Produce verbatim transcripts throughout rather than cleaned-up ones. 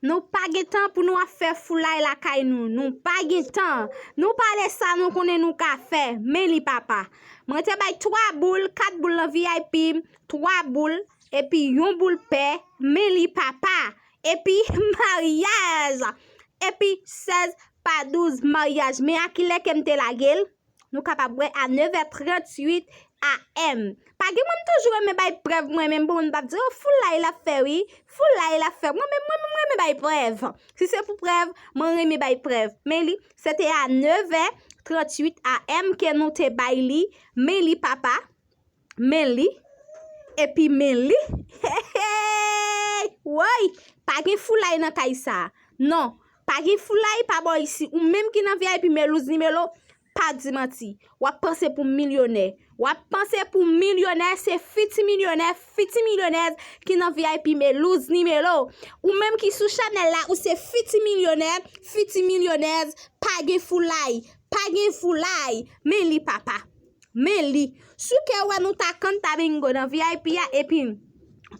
Nou pa gen tan pou nou ap fè foulay lakay nou. Nou pa gen tan. Nou pale sa nou konnen nou ka fè. Men li papa. Mwen te bay twa boul, kat boul nan V I P, twa boul, epi yon boul pè. Men li papa. Epi maryaj. Epi sèz pa douz maryaj. Men a kilè ke m te lage l? Nou kapab wè a nèv è tranntuit A M. Pa gen mwen m toujou renmen bay prèv mwen menm pou moun pa di, oh, foulay l ap fè wi. Foulay l ap fè. Mwen menm, mwen menm, mwen renmen bay prèv. Si se pou prèv, mwen renmen bay prèv. Men li, se te a nèv è tranntuit A M ke nou te bay li. Men li papa. Men li. Epi men li. Hey, hey! Woy! Pa gen foulay nan kay sa. Non. Pa gen foulay, pa bò isi. Ou menm ki nan V I P Melouz Nimelo, pa di manti. W ap panse pou milyonè. W ap panse pou milyonè, se fiti milyonè, fiti milyonèz ki nan V I P Melouz Nimelo. Ou menm ki sou chanèl la, ou se fiti milyonè, fiti milyonèz, pa gen foulay, pa gen foulay. Men li papa. Men li. Si w ke wè nou ta kanta bingo nan V I P a, epi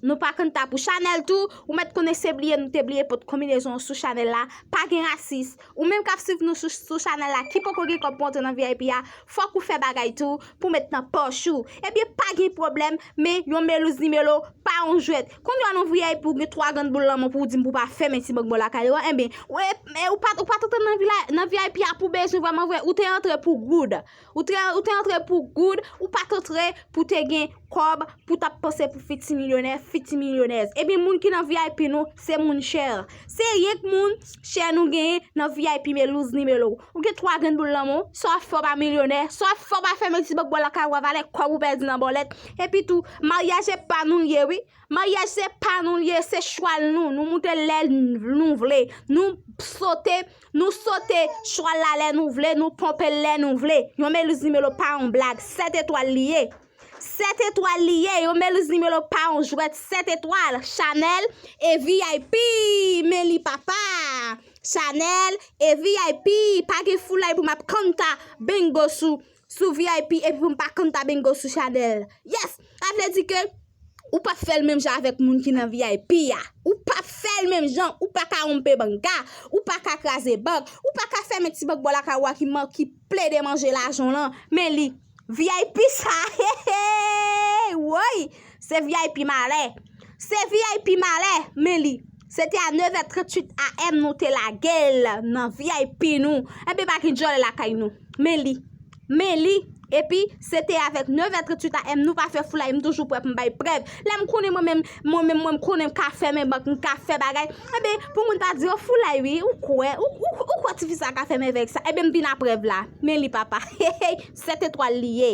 nou pa kanta pou chanèl tou, ou mèt konnen se bliye nou te bliye pot konbinezon sou chanèl la. Pa gen rasis. Ou menm k ap swiv nou sou, sou chanèl la, ki poko gen kòb pou antre nan V I P a, fòk ou fè bagay tou pou met nan pòch ou. Ebyen, pa gen pwoblèm, men yon Melouz Nimelo pa yon jwèt. Kounye a nan V I P ou gen twa grenn boul nan men w pou w di m pou w pa fèmen ti bank bò lakay ou a, ebyen, ou, e, e, ou pa, ou pa t antre nan V I P a pou bezwen vrèman vre, ou te antre pou goud. Ou te, ou te antre pou goud, ou pa t antre pou te gen kòb, pou t ap panse pou fiti milyonè, fiti milyonèz. Ebyen, moun ki nan V I P nou, se moun chè. Se yenk moun chè nou genyen nan V I P Melouz Nimelo. Ou gen twa grenn boul nan men w, sa w ap fè w pa milyonè, sa w ap fè w pa fèmen ti bank bò lakay ou a, valè kòb ou pèdi nan bòlèt. Epi tou, maryaj se pa nou l ye wi. Maryaj se pa nou l ye, se chwal nou. Nou moute lè n-, nou vle. Nou sote, nou sote chwal la lè nou vle, nou ponpe l lè nou vle. Yon Melouz Nimelo pa yon blag, sèt etwal li ye. Sèt etwal li ye, yon Melouz Nimelo pa yon jwèt, sèt etwal. Chanèl e V I P, men li papa. Chanèl e V I P, pa gen foulay pou m ap kanta bingo sou, sou V I P epi pou m pa kanta bingo sou chanèl. Yes! Sa vle di ke ou p ap fè l menm jan avèk moun ki nan V I P a. Ou p ap fè l menm jan, ou pa ka wonpe banga, ou pa ka kraze bank, ou pa ka fèmen ti bank bò lakay ou a ki man-, ki plede manje lajan w lan. Men li, V I P sa, hey, hey, woy, se V I P malè. Se V I P malè, men li. Se te a nèv è tranntuit A M nou te lage l nan V I P nou. Enben, pa gen djòlè lakay nou. Men li. Men li. Epi, se te avèk nèv è tranntuit A M, nou pa fè foulay, m toujou prè pou m bay prèv. Lè m konnen mwen menm, mwen menm, mwen m konnen m ka fèmen bank, m ka fè bagay. Enben, pou moun ta di, oh, foulay wi, ou kwè, ou, ou, ou kwè tifi sa ka fèmen vèk sa. Enben, m vin a prèv la. Men li, papa. Hey, hey, sèt etwal li ye.